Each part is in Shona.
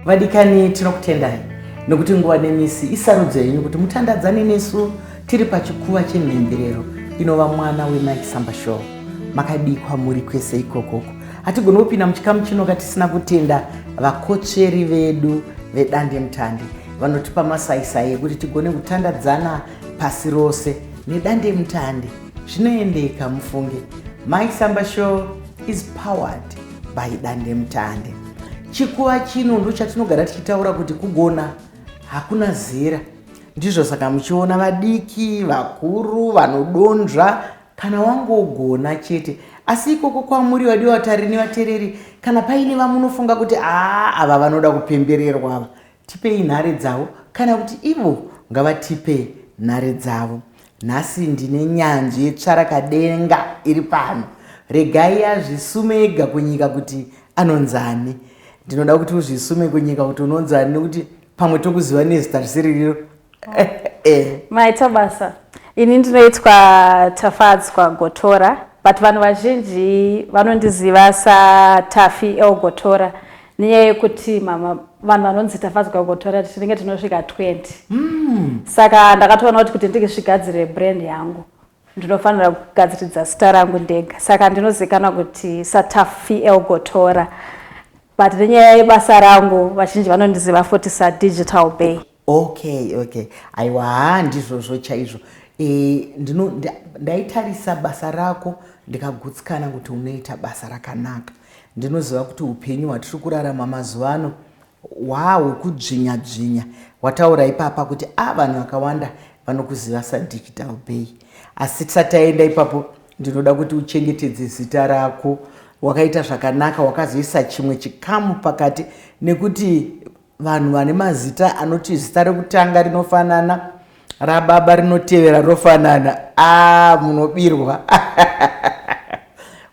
Vadikani, tinokutendai nokuti nguva nemisi isarudzo yenyu kuti mutandadzane nesu tiri pachikuva chemhemberero inova mwana weMike Samba Show. Makadikwa muri kwese ikokoko. Hatigoni kupinda muchikamu chino katisina kutenda vakotsveri vedu vedandemutande vanotipa masaisai ekuti tigone kutandadzana pasi rose nedandemutande. Zvinoendeka mufunge. Mike Samba Show is powered by dandemutande. Chikuva chino ndochatinogara tichitaura kuti kugona hakuna zera. Ndizvo saka muchiona vadiki, vakuru, vanodonzva, kana wangogona chete. Asi ikoko kwamuri vadiwa vatariri nevatereri, kana paine vamunofunga kuti aa ava vanoda kupembererwa ava, tipei nhare dzavo kana kuti ivo ngavatipe nhare dzavo. Nhasi ndine nyanzvi yetsvarakadenga iri pano. Regai azvisume ega kunyika kuti anonzani. Ndinoda kuti uzvisume kunyika kuti unonzani nekuti pamwe tokuziva nezita risiri riro. Eh. Maita basa. Ini ndinoitwa Tafadzwa Gotora, but vanhu vazhinji vanondiziva saTafi El Gotora nenyaya yekuti mama vanhu vanonzi Tafadzwa Gotora tinenge tinosvika 20. Saka ndakatoona kuti ndizvigadzire brand yangu ndinofanira kugadziridza zita rangu ndega, saka ndinozikanwa kuti saTafi El Gotora, but nenyaya yebasa rangu vazhinji vanondiziva futi saDigital Bay. Okay, aiwa, haa, ndizvozvo chaizvo. Ndaitarisa basa rako ndikagutsikana kuti unoita basa rakanaka. Ndinoziva kuti upenyu hwatiri kurarama mazuva ano hwahwekudzvinya dzvinya. Wataura ipapa kuti a vanhu vakawanda vanokuziva saDigital Bay, asi tisati taenda ipapo ndinoda kuti uchengetedze zita rako. Wakaita zvakanaka wakazoisa chimwe chikamu pakati, nekuti vanhu vane mazita anoti zita rekutanga rinofanana, rababa rinotevera rofanana, a munobirwa.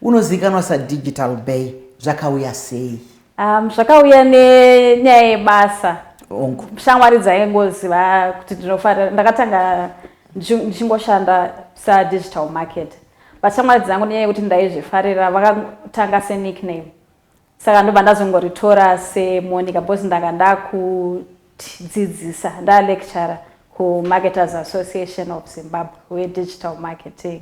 Unozivikanwa saDigital Bay, zvakauya sei? Zvakauya nenyaya yebasa. Ongo. Shamwari dzaingoziva kuti ndinofarira, ndakatanga ndichingoshanda sadigital market, but shamwari dzangu nenyaya yekuti ndaizvifarira vakatanga senickname, saka ndobva ndazongoritora semoniker because ndanga ndakudzidzisa, ndalecturer kuMarketers Association of Zimbabwe wedigital marketing.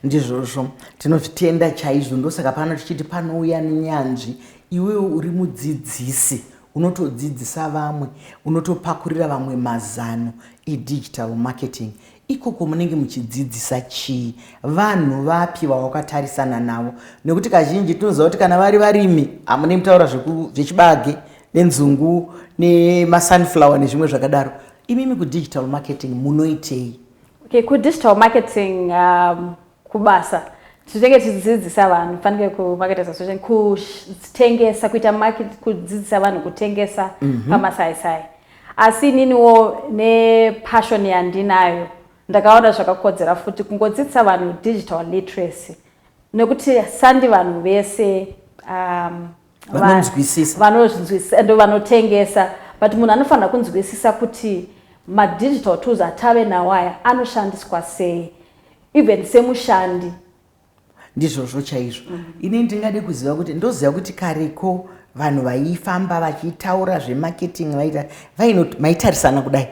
Ndizvozvo, tinozvitenda chaizvo. Ndosaka pano tichiti panouya nenyanzvi. Iwewe uri mudzidzisi, unotodzidzisa vamwe, unotopakurira vamwe mazano edigital marketing. Ikoko munenge muchidzidzisa chii? Vanhu vapi vawakatarisana navo? Nekuti kazhinji tinoziva kuti kana vari varimi hamune mutaura zvechibage nenzungu nemasunflower nezvimwe zvakadaro. Imimi kudigital marketing munoitei? Okay, kudigital marketing, kubasa tinenge tichidzidzisa vanhu fanike kuMarketers Association kutengesa, kuita market, kudzidzisa vanhu kutengesa pamasaisai. Asi ininiwo nepassion yandinayo ndakaona zvakakodzera futi kungodzidzisa vanhu digital literacy, nekuti sandi vanhu vese Vanonzwisisa. Vanozvinzwisisa, ndo vanotengesa, but munhu anofanira kunzwisisa kuti madigital tools atave nawo aya anoshandiswa sei, even semushandi. Ndizvozvo chaizvo. Ini ndingade kuziva kuti, ndoziva kuti kareko vanhu vaifamba vachitaura zvemarketing vaita maitarisana kudai,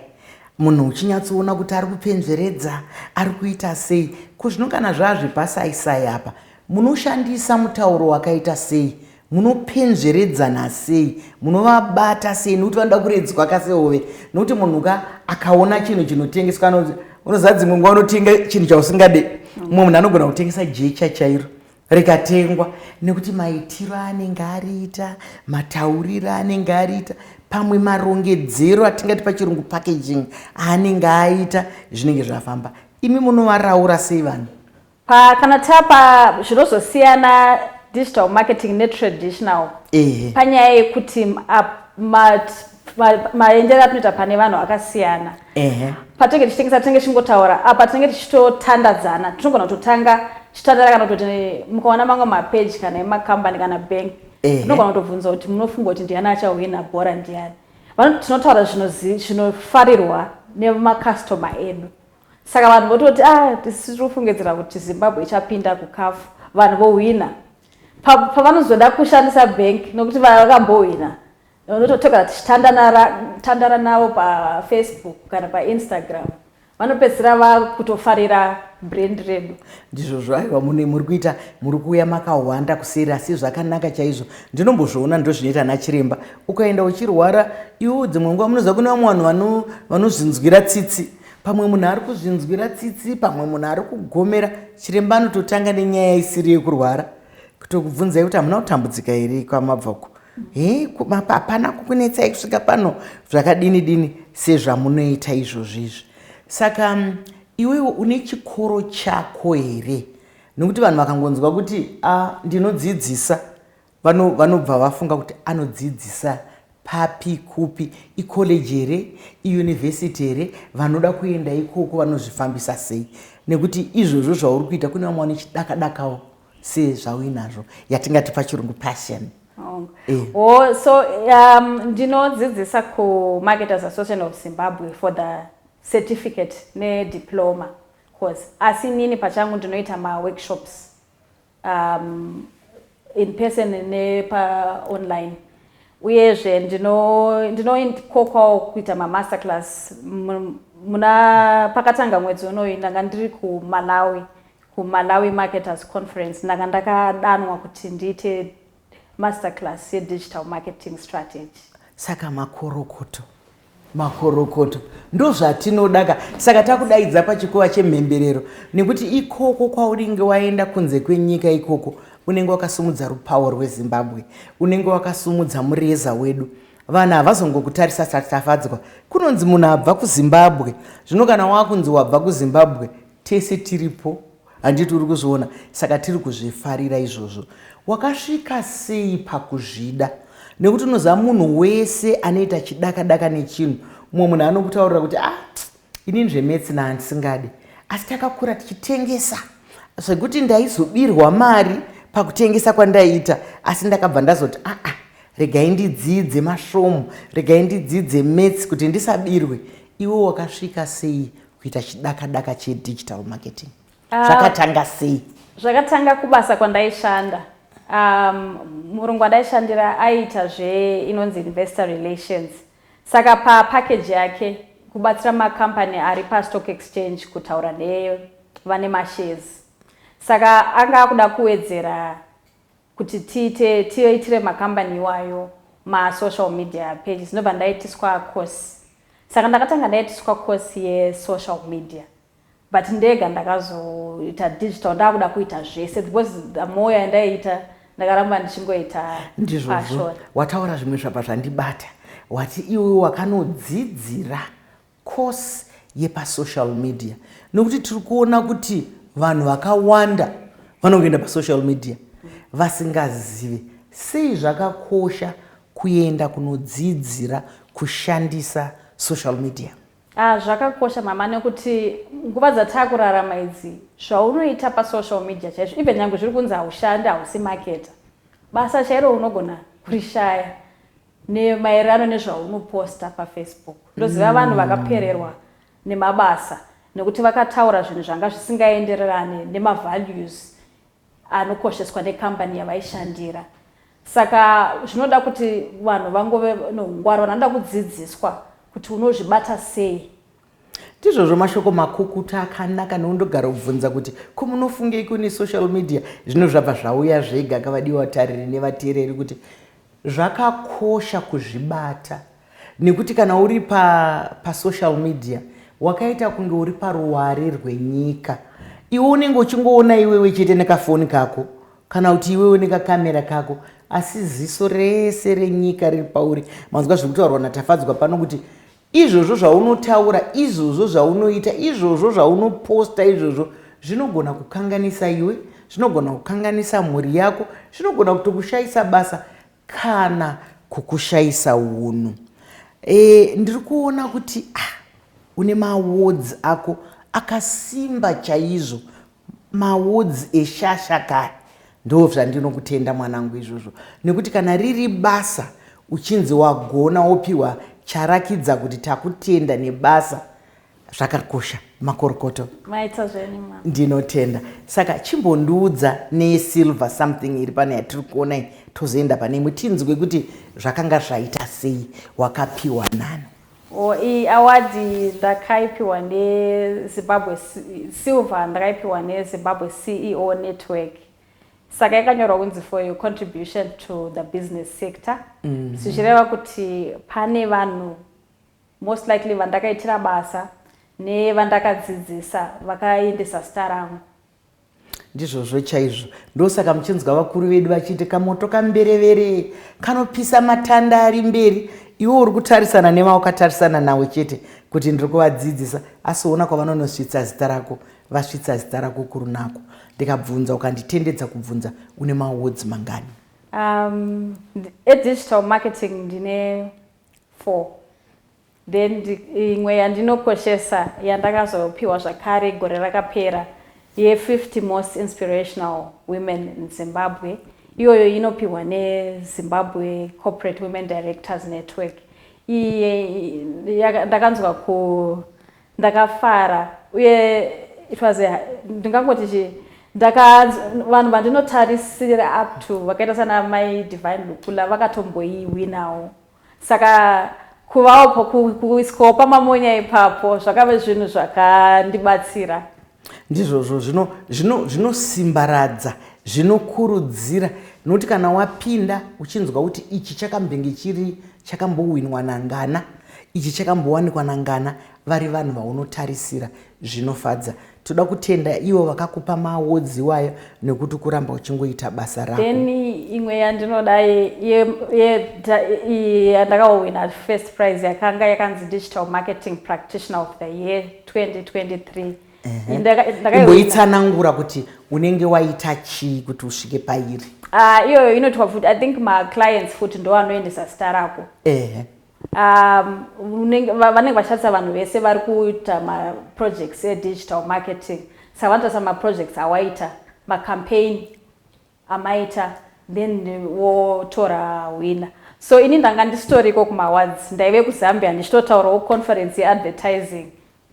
munhu uchinyatsoona kuti ari kupenzveredza, ari kuita sei. Ko zvino kana zvazvepasaisai apa, munoshandisa mutauro wakaita sei? Munopenzveredzana sei? Munovabata sei? Nekuti vanoda kuredzwa kasehove, nekuti munhu ka akaona chinhu chinotengeswa, unoziva dzimwe nguva unotenga chinhu chausingade. Mumwe munhu anogona kutengesa jecha chairo rikatengwa nekuti maitiro anenge ariita, matauriro anenge ariita, pamwe marongedzero atingati pachirungu packaging aanenge aita, zvinenge zvafamba. Imi munovaraura sei vanhu? Pa kana tapa zvinozosiyana digital marketing netraditional panyaya yekuti maendero atinoita pane vanhu akasiyana. Patinenge tichitengesa tinenge tichingotaura, apa tinenge tichitotandadzana. Tinogona kutotanga tichitandara, kana kutoti mukaona mamwe mapeji kana emakambani kana bank, tinogona kutobvunza kuti munofunga kuti ndiani achahwina bhora, ndiani. Tinotaura zvinofarirwa nemakastoma edu, saka vanhu vototi, "Ah, tisiri kufungidzira kuti Zimbabwe ichapinda kuCAF." Vanhu vohwina. Pavanozoda kushandisa bank, nokuti vakambohwina. Unototogara tichitandara navo paFacebook kana paInstagram, vanopedzisira vakutofarira brand redu. Ndizvozvo. Aiwa, mune muri kuita, muri kuuya makawanda kuseri, asi zvakanaka chaizvo. Ndinombozviona, ndozvinoita nachiremba. Ukaenda uchirwara iwo, dzimwe nguva munoziva kune vamwe vanhu vanozvinzwira tsitsi. Pamwe munhu ari kuzvinzwira tsitsi, pamwe munhu ari kugomera. Chiremba anototanga nenyaya isiri yekurwara, kutokubvunzai kuti hamuna kutambudzika here kwamabvako, he hapana kukunetsai kusvika pano, zvakadini dini, sezvamunoita izvozvo izvi. Saka iwewe une chikoro chako here? Nekuti vanhu vakangonzwa kuti a ndinodzidzisa, vanobva vafunga kuti anodzidzisa papi, kupi, icollege here, iuniversity here? Vanoda kuenda ikoko vanozvifambisa sei? Nekuti izvozvo zvauri kuita, kune vamwe vane chidakadakawo sezvauinazvo, yatingati pachirungu passion. Oh, so ndinodzidzisa kuMarketers Association of Zimbabwe for the certificate nediploma course, asi inini pachangu ndinoita maworkshops in person nepaonline. Uyezve ndinoikokwawo kuita mamaster class. Muna pakatanga mwedzi unoyu ndanga ndiri kuMalawi, kuMalawi Marketers Conference. Ndanga ndakadanwa kuti ndiite master class yedigital marketing strategy. Saka makorokoto, makorokoto, ndozvatinodaka. Saka takudaidza pachikuva chemhemberero nekuti ikoko kwaunenge waenda kunze kwenyika ikoko, unenge wakasumudza rupawo rweZimbabwe, unenge wakasumudza mureza wedu. Vanhu havazongokutarisa saTafadzwa, kunonzi munhu abva kuZimbabwe. Zvino kana wakunzi wabva kuZimbabwe, tese tiripo, handiti? Uri kuzviona? Saka tiri kuzvifarira izvozvo. Wakasvika sei pakuzvida? Nekuti unoziva munhu wese anoita chidakadaka nechinhu, mumwe munhu anokutaurira kuti, "Ah, inini zvemaths nahandisingadi, asi takakura tichitengesa zvekuti ndaizobirwa mari pakutengesa kwandaiita, asi ndakabva ndazoti, aa, ah, regai ndidzidze masvomu, regai ndidzidze maths kuti ndisabirwe." Iwe wakasvika sei kuita chidakadaka chedigital marketing? Zvakatanga sei? Zvakatanga kubasa kwandaishanda. Murungu andaishandira aiita zveinonzi investor relations. Saka papackage yake kubatsira makambani ari pastock exchange kutaura nevane mashares. Saka anga akuda kuwedzera kuti tiite, tiitire makambani iwayo masocial media pages. Ndobva ndaitiswa course. Saka ndakatanga ndaitiswa course yesocial media, but ndega ndakazoita digital, ndakuda kuita zvese, because the more yandaiita ndakaramba ndichingoita. Ndizvozvo. Passion. Wataura zvimwe zvabva zvandibata. Wati iwe wakanodzidzira course yepasocial media, nokuti tiri kuona kuti vanhu vakawanda vanongoenda pasocial media vasingazive. Sei zvakakosha kuenda kunodzidzira kushandisa social media? Ah, zvakakosha mama, nekuti nguva dzataakurarama idzi, zvaunoita pasocial media chaizvo, even nyange zviri kunzi haushandi, hausi marketer, basa chairo unogona kurishaya nemaererano nezvaunoposta paFacebook. Ndoziva vanhu vakapererwa nemabasa nekuti vakataura zvinhu zvanga zvisingaendererane nemavalues anokosheswa nekambani yavaishandira. Saka zvinoda kuti vanhu vangove noungwaro, vanhu vanoda kudzidziswa kuti unozvibata sei. Ndizvozvo, mashoko makukuta akanaka. Neundogara kubvunza kuti ko munofungei kune social media, zvino zvabva zvauya zvega. Kavadiwa vatariri nevateereri kuti zvakakosha kuzvibata, nekuti kana uri pasocial media wakaita kunge uri paruware rwenyika. Iwe unenge uchingoona iwewe chete nekafoni kako, kana kuti iwewe nekakamera kako, asi ziso rese renyika riri pauri. Manzwa zviri kutaurwa naTafadzwa pano kuti izvozvo zvaunotaura, izvozvo zvaunoita, izvozvo zvaunoposta, izvozvo zvinogona kukanganisa iwe, zvinogona kukanganisa mhuri yako, zvinogona kutokushayisa basa kana kukushayisa unhu. Ndiri kuona kuti une maawards ako akasimba chaizvo, maawards eshasha kare. Ndo zvandinokutenda mwanangu izvozvo, nekuti kana riri basa uchinzi wagona, wopiwa charakidza kuti takutenda nebasa, zvakakosha. Makorokoto. Maita zvenyu mama. Ndinotenda. Saka chimbondiudza nesilver something iri pane yatiri kuona iyi. Tozoenda pane imwe, tinzwe kuti zvakanga zvaita sei, wakapiwa nani. O, iyi award ndakaipiwa neZimbabwe Silver, ndakaipiwa neZimbabwe CEO Network. Saka yakanyorwa kunzi "for your contribution to the business sector", zvichireva kuti pane vanhu most likely vandakaitira basa nevandakadzidzisa vakaendesa zita rangu. Ndizvozvo chaizvo. Ndosaka muchinzwa vakuru vedu vachiti kamoto kamberevere kanopisa matanda ari mberi. Iwe uri kutarisana nevawakatarisana nawo chete kuti ndiri kuvadzidzisa, asi ona kwavanonosvitsa zita rako. Vasvitsa zita rako kurunako. Ndikabvunza, ukanditendedza kubvunza, une maawards mangani? Edigital marketing ndine four. Then imwe yandinokoshesa yandakazopiwa zvakare gore rakapera, ye50 Most Inspirational Women in Zimbabwe. Iyoyo inopiwa neZimbabwe Corporate Women Directors Network. Iye ndakanzwa ku ndakafara uye it was a, ndingangoti chi vanhu vandinotarisira up to vakaita sana Mai Divine Lukula vakatomboiwinawo. Saka kuvapo kuiswawo pamamonya ipapo zvakave zvinhu zvakandibatsira. Ndizvozvo, zvinosimbaradza, zvinokurudzira, nokuti kana wapinda uchinzwa kuti ichi chakambenge chiri chakambowinwa nangana, ichi chakambowanikwa nangana, vari vanhu vaunotarisira, zvinofadza. Toda kutenda ivo vakakupa maawards iwayo nekuti kuramba uchingoita basa rako. Then imwe yandinoda yandakawina first prize yakanga yakanzi Digital Marketing Practitioner of the Year 2023. Imboitsanangura kuti unenge waita chii kuti usvike pairi. Ah, iyoyo inoitwa futi, I think maclients futi ndo anoendesa zita rako. Vanenge vachishandisa vanhu vese vari kuita maprojects edigital marketing. Saka vanotarisa maprojects awaita, macampaign amaita, then wotora winner. So ini ndanga ndisitoriko kumaawards, ndaive kuZambia ndichitotaurawo conference yeadvertising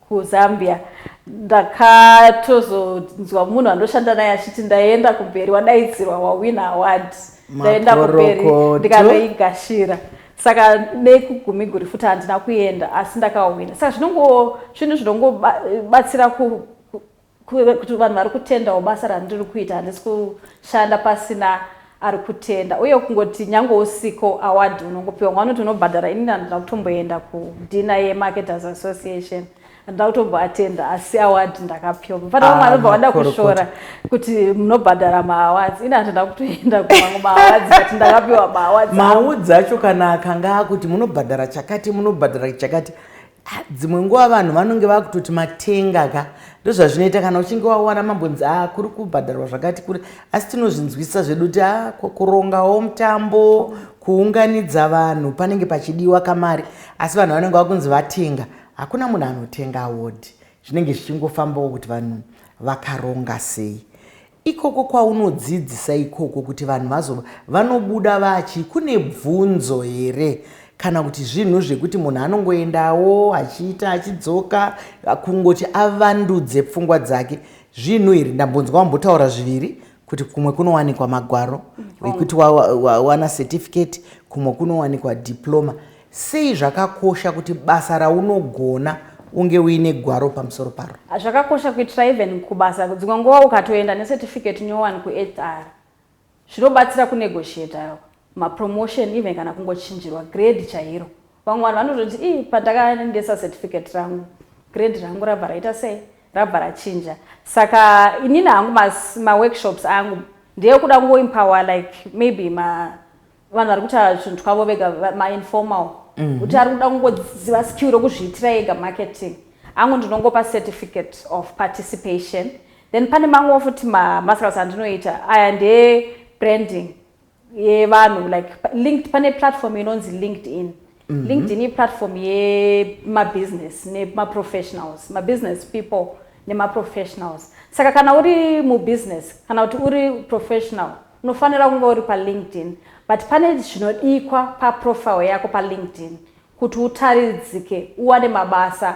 kuZambia. Ndakatozonzwa munhu andoshanda naye achiti ndaenda kumberi, wadaidzirwa, wawina award. Ndaenda kumberi Makorokoto. ndikanoigashira. Saka nekugumiguri futi handina kuenda, asi ndakawina. Saka zvinongo zvinhu zvinongobatsira kuti vanhu vari kutendawo basa randiri kuita. Handisi kushanda pasina ari kutenda. Uye kungoti nyange usiko, award unongopiwa. Vanoti unobhadhara, inini handina kutomboenda kudinner yeMarketers Association, handina kutomboatenda, asi award ndakapiwa. Pane vamwe Ah, vanobva vada makorokoto. kushora kuti munobhadhara maawards. Ini handina kutoenda kumamwe maawards, but ndakapiwa maawards angu. Maawards acho kana akanga akuti munobhadhara chakati, munobhadhara chakati, ah, dzimwe nguva vanhu vanonge vakutoti matenga ka. Ndozvazvinoita kana uchinge wawana mambonzi a kuri kubhadharwa zvakati kuri, asi tinozvinzwisisa zvedu kuti a kurongawo mutambo, kuunganidza vanhu, panenge pachidiwa kamari. Asi vanhu vanenge vakunzi vatenga. Hakuna munhu anotenga award. Zvinenge zvichingofambawo kuti vanhu vakaronga sei ikoko kwaunodzidzisa ikoko, kuti vanhu vazo vanobuda vachi kune bvunzo here, kana kuti zvinhu zvekuti munhu anongoendawo achiita achidzoka, kungoti avandudze pfungwa dzake. Zvinhu here? Ndambonzwa wambotaura zviviri, kuti kumwe kunowanikwa magwaro ekuti wawana certificate, kumwe kunowanikwa diploma. Sei zvakakosha kuti basa raunogona unge uine gwaro pamusoro paro? Zvakakosha kuitira even kubasa. Dzimwe nguva ukatoenda necertificate nyowani kuHR, zvinobatsira kunegotiata mapromotion, even kana kungochinjirwa grade chairo. Vamwe vanhu vanototi, "Ii, pandakaendesa certificate rangu, grade rangu rabva raita sei, rabva rachinja." Saka inini hangu maworkshops angu ndeyekuda kungoempower, like maybe ma vanhu vari kuita zvinhu twavo vega, mainformal, kuti ari kuda kungoziva skill rokuzviitira ega marketing. Angu ndinongopa certificate of participation. Then pane mamwewo futi mamascals andinoita, aya ndebranding yevanhu, like linked, pane platform inonzi LinkedIn. LinkedIn iplatform yemabusiness nemaprofessionals, mabusiness people nemaprofessionals. Saka kana uri mubusiness kana kuti uri professional, unofanira kunge uri paLinkedIn. But pane zvinodikwa paprofile yako paLinkedIn kuti utaridzike, uwane mabasa,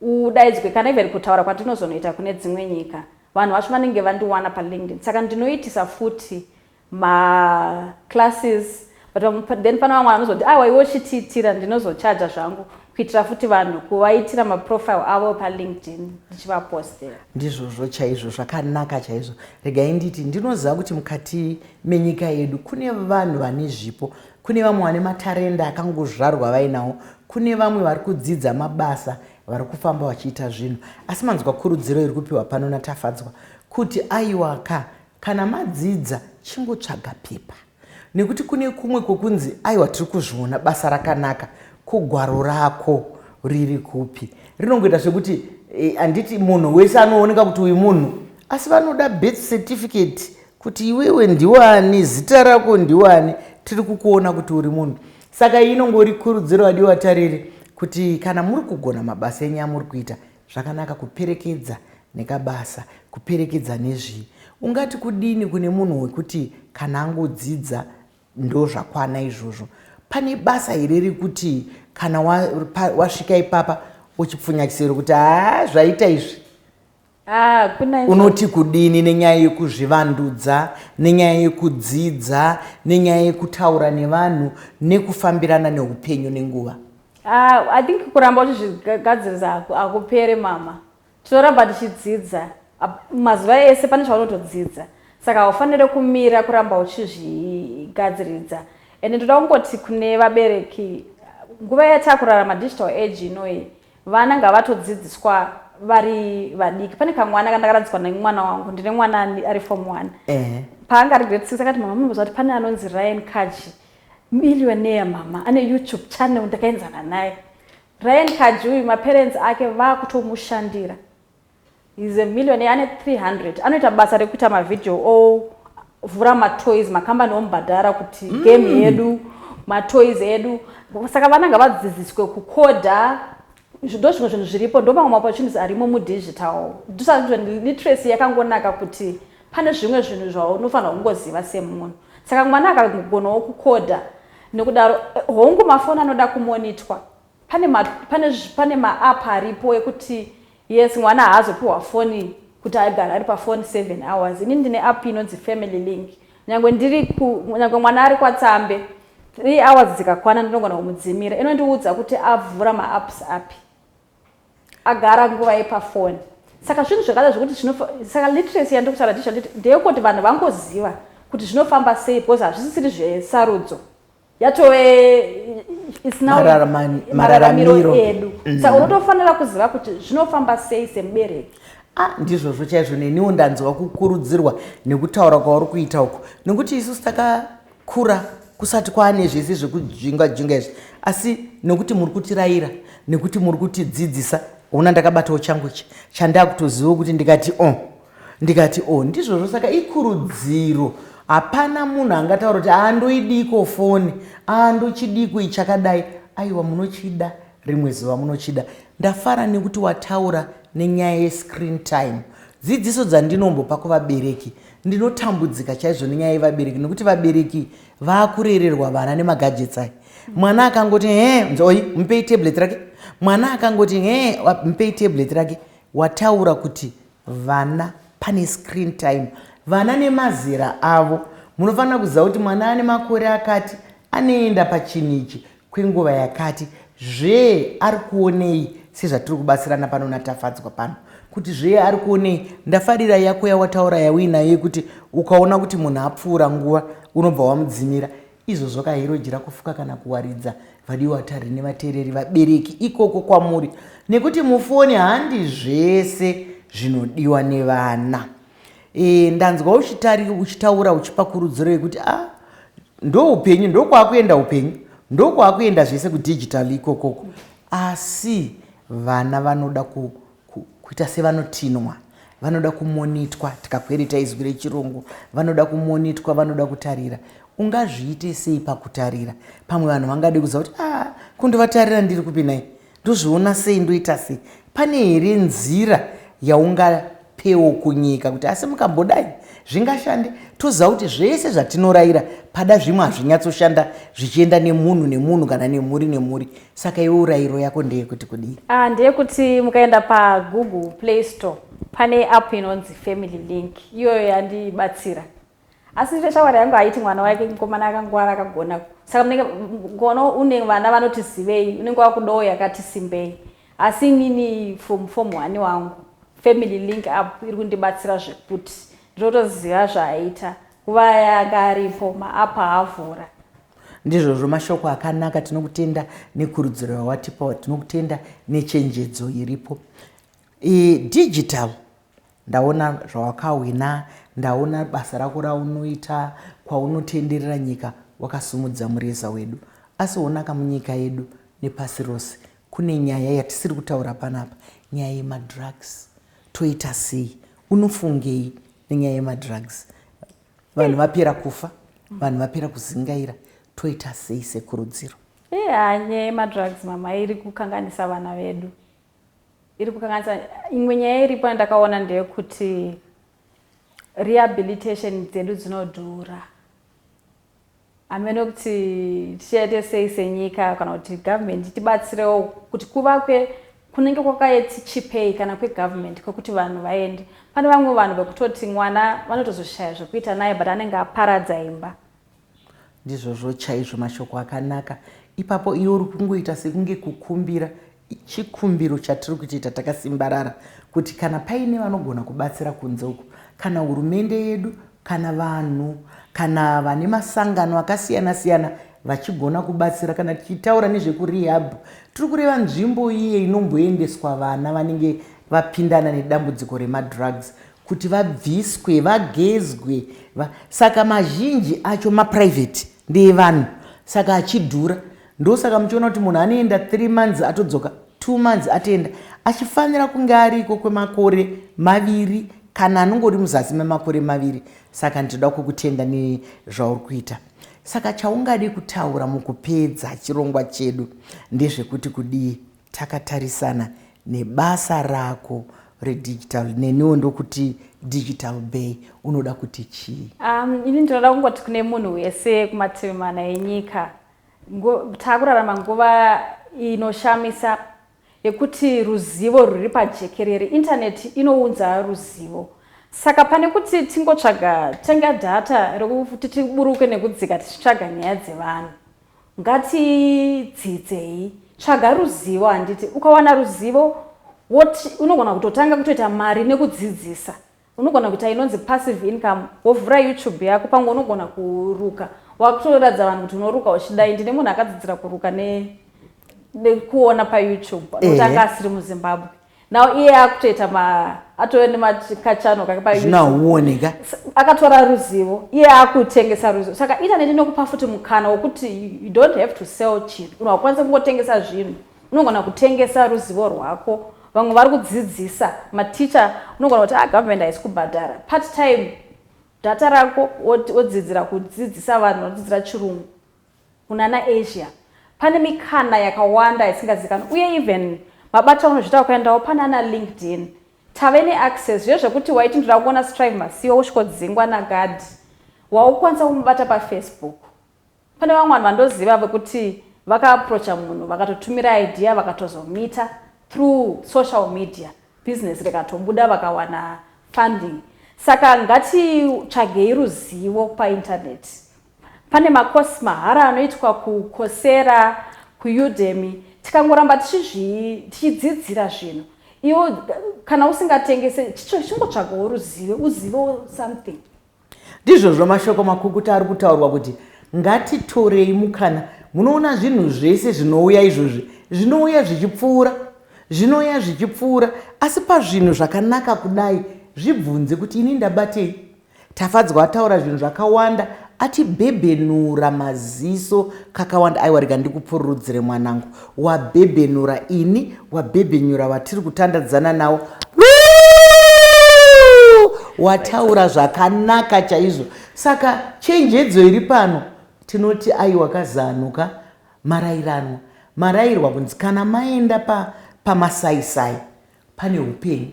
udaidzwe, kana even kutaura kwandinozonoita kune dzimwe nyika, vanhu vacho vanenge vandiwana paLinkedIn. Saka ndinoitisa futi Maclasses, but then pane vamwe vanozoti, "Aiwa, iwe uchitiitira, ndinozochaja zvangu," kuitira futi vanhu kuvaitira maprofile avo paLinkedIn ndichivapostera. Ndizvozvo chaizvo, zvakanaka chaizvo. Regai nditi ndinoziva kuti mukati menyika yedu kune vanhu vane zvipo, kune vamwe vane matarenda akangozvarwa vainawo, kune vamwe vari kudzidza mabasa, vari kufamba vachiita zvinhu. Asi manzwa kurudziro iri kupiwa pano naTafadzwa kuti aiwaka, kana madzidza chingotsvaga pepa, nekuti kune kumwe kwokunzi, "Aiwa, tiri kuzviona basa rakanaka, kugwaro rako riri kupi?" Rinongoita sekuti handiti munhu wese anooneka kuti uyu munhu, asi vanoda birth certificate kuti iwewe ndiwani, zita rako ndiwani, tiri kukuona kuti uri munhu. Saka inongori kurudziro, vadiwa tariri, kuti kana muri kugona mabasa enyu amuri kuita zvakanaka, kuperekedza nekabasa, kuperekedza nezvii. Ungati kudini kune munhu wekuti kana angodzidza ndo zvakwana izvozvo? Pane basa here rekuti kana wasvika ipapa uchipfunya chisero kuti, "Haa, zvaita izvi"? Ah, kuna izvo. Unoti kudini nenyaya yekuzvivandudza, nenyaya yekudzidza, nenyaya yekutaura nevanhu, nekufambirana neupenyu nenguva? Ah, I think kuramba uchizvigadzirisa hakupere, mama. Tinoramba tichidzidza. Mazuva ese pane zvaunotodzidza, saka haufaniri kumira kuramba uchizvigadziridza. Ende ndoda kungoti kune vabereki, nguva yatakurarama, digital age inoyi, vana ngavatodzidziswa vari vadiki. Pane kamwana kandakaradziswa nemwana wangu, ndine mwana ari form 1. Paanga ari grade 6 akati, "Mama, munoziva kuti pane anonzi Ryan Kaji, millionaire, mama, ane YouTube channel? Ndakaenzana naye." Ryan Kaji uyu, maparents ake vakutomushandira. Is a millionaire, ane 300, anoita basa rekuita mavhidhiyo ovhura matoys, makambani omubhadhara kuti game yedu, matoys edu. Saka vana ngavadzidziswe kukodha, ndo zvimwe zvinhu zviripo, ndo mamwe maopportunities arimo mudigital. Ndosaka literacy yakangonaka, kuti pane zvimwe zvinhu zvaunofanira kungoziva semunhu. Saka mwana akagonawo kukodha, nekudaro hongu, mafoni anoda kumonitwa. Pane maapp aripo ekuti, yes, mwana haazopiwa foni kuti agara ari pafoni 7 hours. Ini ndine app inonzi Family Link. Nyange ndiri nyange mwana ari kwaTsambe, 3 hours dzikakwana ndinogona kumudzimira. Inondiudza kuti avhura maapps api, agara nguva yepafoni. Saka zvinhu zvakada zvekuti saka literacy yandiri kutaura digital ndeyekuti vanhu vangoziva kuti zvinofamba sei, because hazvisisiri zvesarudzo, yatove, it's now mararamiro mararamiro edu. Saka unotofanira kuziva kuti zvinofamba sei semubereki. Ah, ndizvozvo chaizvo. Neniwo ndanzwa kukurudzirwa nekutaura kwauri kuita uku, nekuti isusu takakura kusati kwaane zvese zvekujinga jinga izvi. Asi nekuti muri kutirayira, nekuti muri kutidzidzisa, ona ndakabatawo changu ichi chandakutoziva kuti ndikati o, ndikati o, ndizvozvo. Saka ikurudziro. Hapana munhu angataura kuti andoidiko foni, andochidiko ichakadai. Aiwa, munochida, rimwe zuva munochida. Ndafara nekuti wataura nenyaya yescreen time. Dzidziso dzandinombopa kuvabereki, ndinotambudzika chaizvo nenyaya yevabereki, nekuti vabereki vaakurererwa vana nemagadgets aya. Mwana akangoti he, nzoi, mupei tablet rake. Mwana akangoti he, mupei tablet rake. Wataura kuti vana pane screen time, vana nemazera avo. Munofanira kuziva kuti mwana ane makore akati anoenda pachinhu ichi kwenguva yakati, zvee ari kuonei, sezvatiri kubatsirana pano naTafadzwa pano, kuti zvee ari kuonei. Ndafarira yako yawataura yauinayo yekuti ukaona kuti munhu apfuura nguva unobva wamudzimira. Izvozvo kahirojira kufuka kana kuwaridza. Vadiwa tari nevateereri, vabereki ikoko kwamuri, nekuti mufoni handi zvese zvinodiwa nevana. Ndanzwa uchitaura uchipa kurudziro yekuti a ndo upenyu, ndokwaakuenda upenyu, ndokwaakuenda zvese kudigital ikokoko, asi vana vanoda kuita sevanotinwa, vanoda kumonitwa. Tikakwereta izwi rechirungu, vanoda kumonitwa, vanoda kutarira. Ungazviite sei pakutarira? Pamwe vanhu vangade kuziva kuti a kundovatarira ndiri kupi nai, ndozviona sei, ndoita sei? Pane here nzira yaungapewo kunyika kuti asi mukambodai zvingashande? Toziva kuti zvese zvatinorayira pada zvimwe hazvinyatsoshanda, zvichienda nemunhu nemunhu kana nemhuri nemhuri. Saka iwe urayiro yako ndeyekuti kudii? Ah, ndeyekuti mukaenda paGoogle Play Store, pane app inonzi Family Link. Iyoyo yandibatsira. Asi shamwari yangu haiti mwana wake mukomana akangwara, akagona. Saka munenge ngono une vana vanoti zivei, unenge wakudawo yakati simbei. Asi inini from form 1 wangu, family link up iri kundibatsira zvekuti ndinotoziva zvaaita. Nguva yanga aripo, maapa avhura. Ndizvozvo, mashoko akanaka. Tinokutenda nekurudziro yawatipa, tinokutenda nechenjedzo iripo. Digital, ndaona zvawakahwina, ndaona basa rako raunoita kwaunotenderera nyika wakasumudza mureza wedu. Asi honaka, munyika yedu nepasi rose kune nyaya yatisiri kutaura panapa, nyaya yemadrugs. Toita sei? Unofungei nenyaya yemadrugs? Vanhu vapera kufa, vanhu vapera kuzingaira. Toita sei sekurudziro? Iya, nyaya yemadrugs, mama, iri kukanganisa vana vedu, iri kukanganisa. Imwe nyaya iripo yandakaona ndeyekuti rehabilitation dzedu dzinodhura. Hameno kuti tichaite sei senyika, kana kuti government tibatsirewo kuti kuvakwe kunenge kwakaiti chipei kana kwegovernment kwekuti vanhu vaende. Pane vamwe vanhu vekutoti mwana vanotozoshaya zvekuita naye, but anenge aparadza imba. Ndizvozvo chaizvo, mashoko akanaka ipapo. Iwe uri kungoita sekunge kukumbira. Chikumbiro chatiri kutoita takasimbarara kuti kana paine vanogona kubatsira kunze uko, kana hurumende yedu, kana vanhu, kana vane masangano akasiyana siyana vachigona kubatsira. Kana tichitaura nezvekurehab, tiri kureva nzvimbo iye inomboendeswa vana vanenge vapindana nedambudziko remadrugs kuti vabviswe, vagezwe Saka mazhinji acho maprivate, ndeevanhu, saka achidhura. Ndosaka muchiona kuti munhu anoenda 3 months atodzoka, 2 months atoenda, achifanira kunge ariko kwemakore 2 kana anongori muzasi memakore 2. Saka ndinoda kukutenda nezvauri kuita. Saka chaungadi kutaura mukupedza chirongwa chedu ndezvekuti kudii, takatarisana nebasa rako redigital? Neniwo ndokuti Digital Bay, unoda kuti chii? Ini ndinoda kungoti kune munhu wese kumativi mana enyika, taakurarama nguva inoshamisa yekuti ruzivo rwuri pajekerere. Intaneti inounza ruzivo, saka pane kuti tingotsvaga, tenga data rekuti tiburuke nekudzika tichitsvaga nyaya dzevanhu, ngatidzidzei. Tsvaga ruzivo. Handiti ukawana ruzivo woti unogona kutotanga kutoita mari nekudzidzisa? Unogona kuita inonzi passive income. Wovhura YouTube yako, pamwe unogona kuruka, wakutoratidza vanhu kuti unoruka uchidai. Ndine munhu akadzidzira kuruka nekuona paYouTube, nokuti anga asiri muZimbabwe. Now iye akutoita ma atove nemakachano kake paYouTube. Zvinauoneka. Akatora ruzivo, iye akutengesa ruzivo. Saka internet inokupa futi mukana wekuti you don't have to sell chinhu, unokwanisa kungotengesa zvinhu. Unogona kutengesa ruzivo rwako. Vamwe vari kudzidzisa, maticha. Unogona kuti, ah, government haisi kubhadhara, part time, data rako, wodzidzira kudzidzisa vanhu vanodzidzira Chirungu kunana Asia. Pane mikana yakawanda isingazikanwi. Uye even mabata unozviita ukaendawo panana LinkedIn, tave neaccess. Zviye zvekuti waiti ndoda kuona Strive Masiyiwa, usvikodzingwa nagadhi, waukwanisa kumubata paFacebook. Pane vamwe vanhu vandoziva vekuti vakaapproacha munhu, vakatotumira idea, vakatozomita through social media, business rikatobuda, vakawana funding. Saka ngatitsvagei ruzivo paintaneti. Pane makosi mahara anoitwa kuCoursera, kuUdemy. Tikangoramba tichidzidzira zvinhu, iwo kana usingatengese, chingotsvagawo ruzivo, uzivewo something. Ndizvozvo, mashoko makukuta ari kutaurwa kuti ngatitorei mukana. Munoona, zvinhu zvese zvinouya izvozvi zvinouya zvichipfuura, zvinouya zvichipfuura. Asi pazvinhu zvakanaka kudai, zvibvunze kuti ini ndabatei? Tafadzwa ataura zvinhu zvakawanda, atibhebhenura maziso kakawanda. Aiwa, rega ndikupururudzire mwanangu. Wabhebhenura ini, wabhebhenyura vatiri kutandadzana navo. Wataura zvakanaka chaizvo. Saka chenjedzo iri pano, tinoti aiwa, kazanuka marairanwa, marayirwa kunzi kana maenda pamasaisai pane upenyu,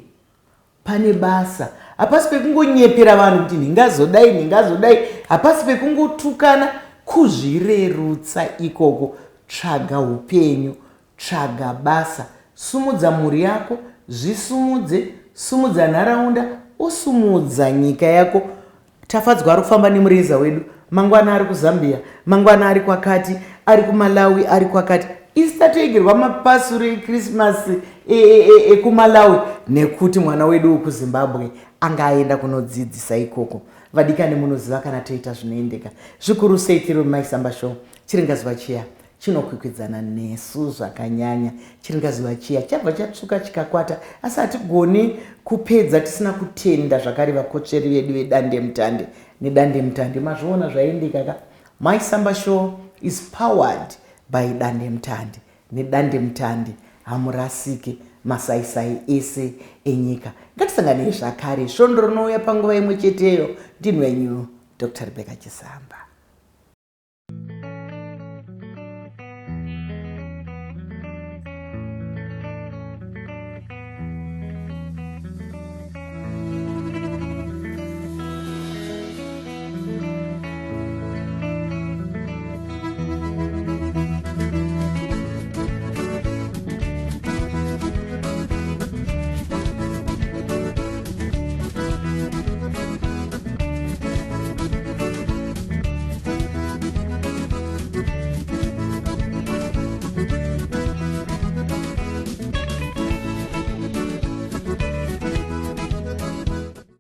pane basa. Hapasi pekungonyepera vanhu kuti ndingazodai, ndingazodai. Hapasi pekungotukana, kuzvirerutsa ikoko. Tsvaga upenyu, tsvaga basa, sumudza mhuri yako, zvisumudze, sumudza nharaunda, usumudza nyika yako. Tafadzwa ari kufamba nemureza wedu, mangwana ari kuZambia, mangwana ari kwakati, ari kuMalawi, ari kwakati. Isu tatoigirwa mapasuru eChristmas ekuMalawi nekuti mwana wedu wekuZimbabwe anga aenda kunodzidzisa ikoko. Vadikani, munoziva kana toita zvinoendeka zvikuru sei tiri muMai Samba Show. Chiringazuva chiya chinokwikwidzana nesu zvakanyanya. Chiringazuva chiya chabva chatsvuka chikakwata, asi hatigoni kupedza tisina kutenda zvakare vakotsveri vedu vedandemutande nedandemutande. Mazviona zvaendeka ka? Mai Samba Show is powered by dandemutande nedandemutande. Hamurasike masaisai ese enyika. Ngatisanganei zvakare svondo rinouya panguva imwe cheteyo. Ndini wenyu Dr Rebecca Chisamba.